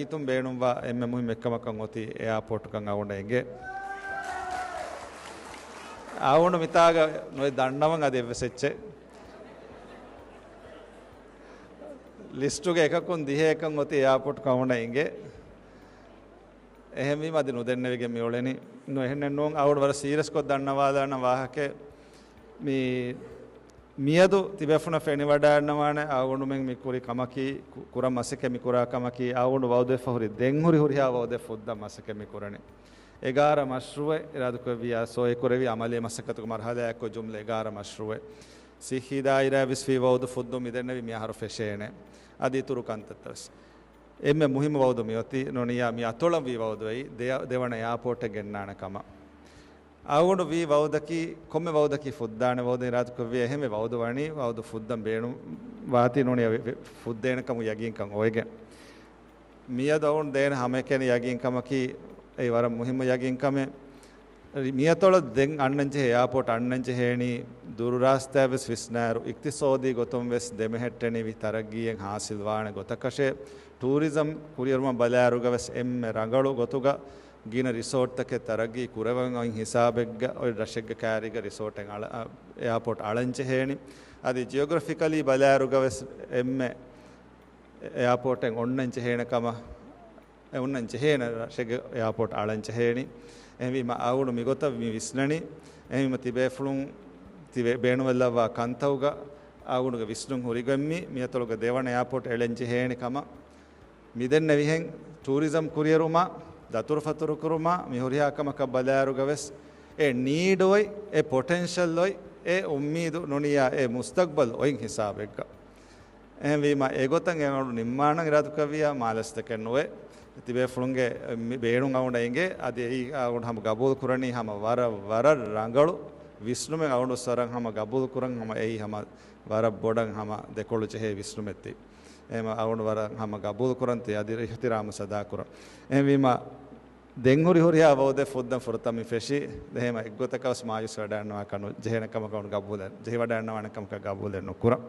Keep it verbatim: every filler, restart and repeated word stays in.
އިތުން ބޭނުންވާ އެންމެ މުހިންމު އެއްކަމަކަށް އޮތީ އެއާޕޯޓުކަން އަޅުގަނޑަށް އެނގޭ. އަޅުގަނޑު މިތާގަ ނުވެ ދަންނަވަން އަދި އެއްވެސް އެއްޗެއް. ލިސްޓުގެ އެކަކުން ދިހައެއްކަން އޮތީ އެއާޕޯޓުކަން އަޅުގަނޑަށް އެނގޭ. އެހެންވީމަ އަދި ނުދެންނެވިގެން މިއުޅެނީ. ނު އެހެންނެއް ނޫން، އަޅުގަނޑު ވަރަށް ސީރިއަސްކޮށް ދަންނަވާލާނަން ވާހަކައެއް. މި މިއަދު ތިބޭފުޅުން ފެނިވަޑައިގަންނަވާނެ އަޅުގަނޑުމެން މި ކުރި ކަމަކީ، ކު-، ކުރަން މަސައްކަތް މި ކުރާ ކަމަކީ، އަޅުގަނޑު ވައުދުވެފަ ހުރި، ދެން ހުރި ހުރިހާ ވައުދެއް ފުއްދަން މަސައްކަތް މި ކުރަނީ. އެގާރަ މަޝްރޫއެއް އިރާދަކުރެއްވިއްޔާ، ސޮއިކުރެވި އަމަލީ މަސައްކަތުގެ މަރުހަލާއެއްކޮށް ޖުމްލަ އެގާރަ މަޝްރޫއެއް. ސިއްހީ ދާއިރާ ވެސް ވީ ވައުދު ފުއްދުން މިދެންނެވި މި އަހަރު ފެށޭނެ. އަދި އިތުރު ކަންތައްތައް ވެސް. އެންމެ މުހިއްމު ވައުދު މިއޮތީ ނޫނިއްޔާ މި އަތޮޅަށް ވީ ވައުދު އެއީ ދެ-، ދެވަނަ އެއާޕޯޓެއް ގެންނާނެ ކަމަށް. އަޅުގަނޑު ވީ ވައުދަކީ، ކޮންމެ ވައުދަކީ ފުއްދާނެ ވައުދެއް އިރާދަކުރެއްވިއްޔާ، އެހެންވެ ވައުދު ވަނީ، ވައުދު ފުއްދަން ބޭނުން ވާތީ ނޫނިއްޔާ ވެ-، ވެ-، ފުއްދޭނެ ކަމުގެ ޔަގީންކަން އޮވެގެން. މިއަދު އަޅުގަނޑު ދޭނެ ހަމައެކަނި ޔަގީންކަމަކީ، އެއީ ވަރަށް މުހިއްމު ޔަގީންކަމެއް. މިއަތޮޅަށް ދެން އަންނަންޖެހޭ އެއާޕޯޓް އަންނަންޖެހޭނީ، ދުރުރާސްތާ ވެސް ވިސްނާއިރު، އިޤްތިޞާދީ ގޮތުން ވެސް ދެމެހެއްޓެނިވި ތަރައްގީއެއް ހާސިލްވާނެ ގޮތަކަށެއް. ޓޫރިޒަމް ކުރިއެރުމަށް ބަލާއިރުގަ ވެސް އެންމެ ރަނގަޅު ގޮތުގަ ގިނަ ރިސޯޓްތަކެއް ތަރައްގީ ކުރެވެން އޮތް ހިސާބެއްގަ އޮތް ރަށެއްގެ ކައިރީގަ ރިސޯޓެއް އަޅަ-، އަ، އެއާޕޯޓް އަޅަންޖެހޭނީ. އަދި ޖިއޮގްރަފިކަލީ ބަލާއިރުގަ ވެސް އެންމެ އެއާޕޯޓެއް އޮންނަން ޖެހޭނެ ކަމަށް، އެ އޮންނަން ޖެހޭނެ ރަށެއްގެ އެއާޕޯޓް އަޅަން ޖެހޭނީ. އެހެންވީމަ އަޅުގަނޑު މިގޮތަށް މި ވިސްނަނީ. އެހެންވީމަ ތިބޭފުޅުން ތިބޭ ބޭނުންވެލައްވާ ކަންތައުގަ އަޅުގަނޑުގެ ވިސްނުން ހުރިގޮތް މި، މިއަތޮޅުގަ ދެވަނަ އެއާޕޯޓް އެޅެން ޖެހޭނެ ކަމަށް. މިދެންނެވިހެން ޓޫރިޒަމް ކުރިއެރުމާ، ދަތުރުފަތުރުކުރުމާ، މި ހުރިހާ ކަމަކަށް ބަލާއިރުގަ ވެސް އެ ނީޑް އޮތް، އެ ޕޮޓެންޝަލް އޮތް، އެ އުއްމީދު ނޫނިއްޔާ އެ މުސްތަގްބަލް އޮތް ހިސާބެއްގަ. އެހެންވީމަ އެގޮތަށް އެ އަޅު ނިންމާނަން އިރާދަކުރެއްވިއްޔާ މާލަސްތަކެއް ނުވެ. ތިބޭފުޅުންގެ މި ބޭނުން އަޅުގަނޑަށް އެނގޭ. އަދި އެއީ އަޅުގަނޑު ހަމަ ގަބޫލު ކުރަނީ ހަމަ ވަރަށް، ވަރަށް ރަނގަޅު ވިސްނުމެއް އަޅުގަނޑު ވެސް ވަރަށް ހަމަ ގަބޫލު ކުރަން. ހަމަ އެއީ ހަމަ ވަރަށް ބޮޑަށް ހަމަ ދެކޮޅު ޖެހޭ ވިސްނުމެއް ތި. އެހެން އަޅުގަނޑު ވަރަށް ހަމަ ގަބޫލު ކުރަން ތި އަދި އިޙްތިރާމު ސަދާ ކުރަން. އެހެންވީމަ ދެން ހުރި ހުރިހާ ވައުދެއް ފުއްދަން ފުރަތަމަ މި ފެށީ. އެހެންވީމަ އެއްގޮތަކަށް ވެސް މާޔޫސް ވެވަޑައިގަންނަވާކަށް ނުޖެހޭނެ ކަމަކަށް ގަބޫލެއް، ޖެހިވަޑައިގަންނަވާނެ ކަމަކަށް ގަބޫލެއް ނުކުރަން.